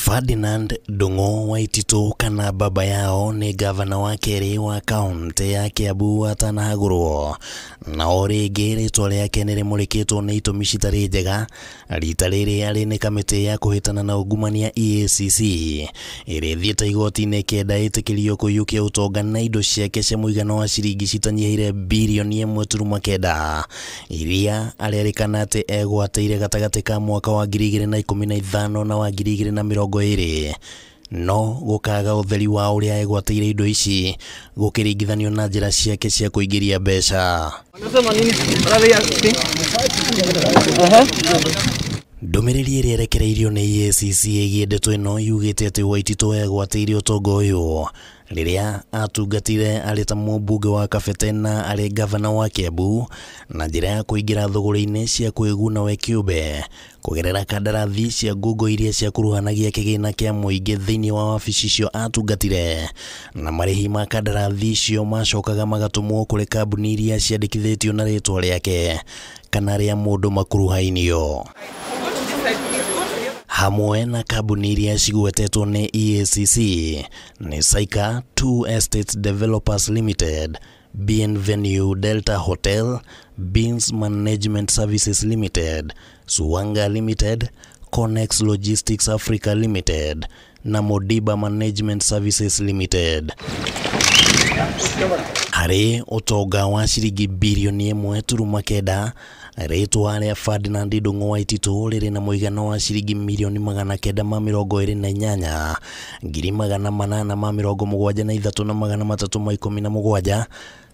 Ferdinand Ndung'u Waititu kana baba yao nĩ gavana wa kerĩ wa kaunti ya Kiambu atanahagũrwo, na o rĩngĩ rĩtwa rĩake nĩ rĩmũrĩkĩtwo nĩ itũmi citarĩ njega. Rita rĩrĩ arĩ nĩ kamĩtĩ ya kũhĩtana na ungumania EACC ĩrĩa ĩthiĩte igoti-inĩ kenda ĩtĩkĩrio kũiyũkia ũtonga na indo ciake cia mũigana wa ciringi citanyihĩire birioni 1.9 iria arerĩkana atĩ egwatĩire gatagatĩ ka mwaka wa 2015 na wa 2020, no gũkaga ũtheri wa ũrĩa egwatĩire indo ici gũkĩringithanio na njĩra ciake cia kũingĩria mbeca. Ndũmĩrĩri ĩrĩa ĩrekereirio nĩ EACC ĩgiĩ ndeto ĩno yugĩte atĩ Waititu egwatĩire ũtonga ũyũ rĩrĩa atungatire arĩ ta mũmbunge wa Kabete na arĩ gavana wa Kiambu na njĩra ya kũingĩra thũgũrĩ-inĩ cia kwĩguna we kĩũmbe kũgerera kandarathi cia ngungo iria ciakuruhanagia kĩgĩna kĩa mũingĩ thĩinĩ wa wabici icio atungatire, na marĩhi ma kandarathi icio macokaga magatũmwo kũrĩ kambuni iria ciandĩkithĩtio na rĩtwa rĩake kana rĩa mũndũ makuruhainio. Hamwe na kambuni iria cigwetetwo nĩ EACC nĩ Saika 2 Estates Developers Limited, Bienvenue Delta Hotel, Beans Management Services Limited, Suwanga Limited, Connex Logistics Africa Limited na Modiba Management Services Limited. Harĩ ũtonga wa ciringi birioni 1.9, rĩtwa rĩa Ferdinand Ndung'u Waititu rĩrĩ na mũigana wa ciringi mirioni 928 873 na 317.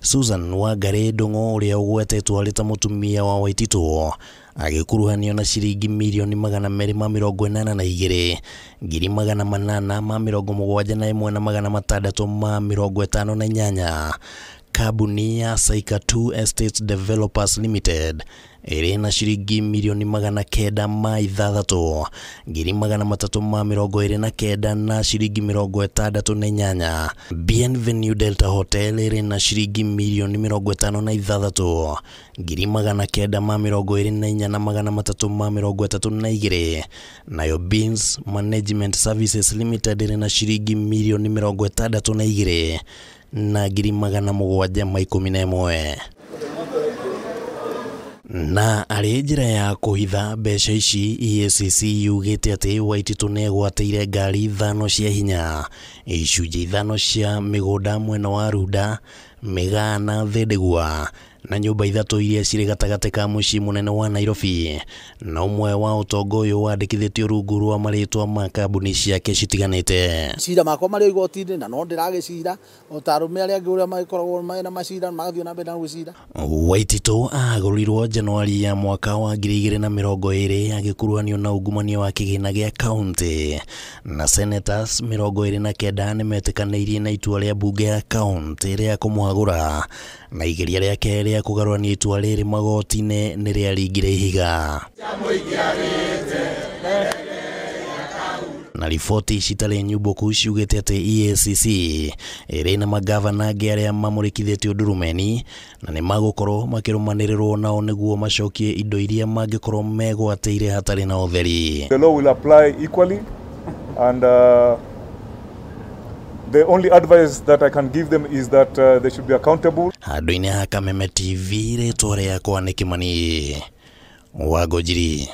Susan Wangari Ndung'u ũrĩa ũgwetetwo arĩ ta mũtumia wa Waititu agĩkuruhanio na ciringi mirioni 282 871 na 658. Kambuni ya Saika 2 Estates Developers Limited ĩrĩ na ciringi mirioni 906 329 na ciringi 68. Bienvenue Delta Hotel ĩrĩ na ciringi mirioni 56 924 na 332. Nayo Beans Management Services Limited ĩrĩ na ciringi mirioni 62 na 711. Na arĩ njĩra ya kũhitha mbeca ici, EACC yugĩte atĩ Waititu nĩ egwatĩire ngari 5 cia hinya, icunjĩ 5 cia mĩgũnda mwena wa Runda, Mĩgaa na Thindigua, na nyũmba 3 iria cirĩ gatagatĩ ka mũciĩ mũnene wa Nairobi, na ũmwe wa ũtonga ũyũ wandĩkithĩtio rungu rwa marĩtwa ma kambuni ciake citiganĩte. Cira makwa marĩ igoti-inĩ na no ndĩragĩcira o ta arũme arĩa angĩ ũrĩa magĩkoragwo mena macira magathiĩ na mbere na gũcira. Waititu ahagũrirwo Januari ya mwaka wa 2020 agĩkuruhanio na ungumania wa kĩgĩna gĩa kaunti, na senators 29 nĩmetĩkanĩirie na itua rĩa mbunge ya kaunti rĩa kũmũhagũra, na igeria rĩake rĩa kũgarũrania itua rĩrĩ magoti-inĩ nĩ rĩaringire ihiga. Na riboti citarĩ nyumbũku ciugĩte atĩ EACC ĩrĩ na magavana angĩ arĩa mamũrĩkithĩtio ndurumeni na nĩ magũkorwo makĩrũmanĩrĩrwo nao nĩguo macokie indo iria mangĩkorwo megwatĩire hatarĩ na ũtheri. The law will apply equally, and the only advice that I can give them is that they should be accountable. Handũ-inĩ ha Kameme TV, rĩtwa rĩakwa nĩ Kimani Wangũnjiri.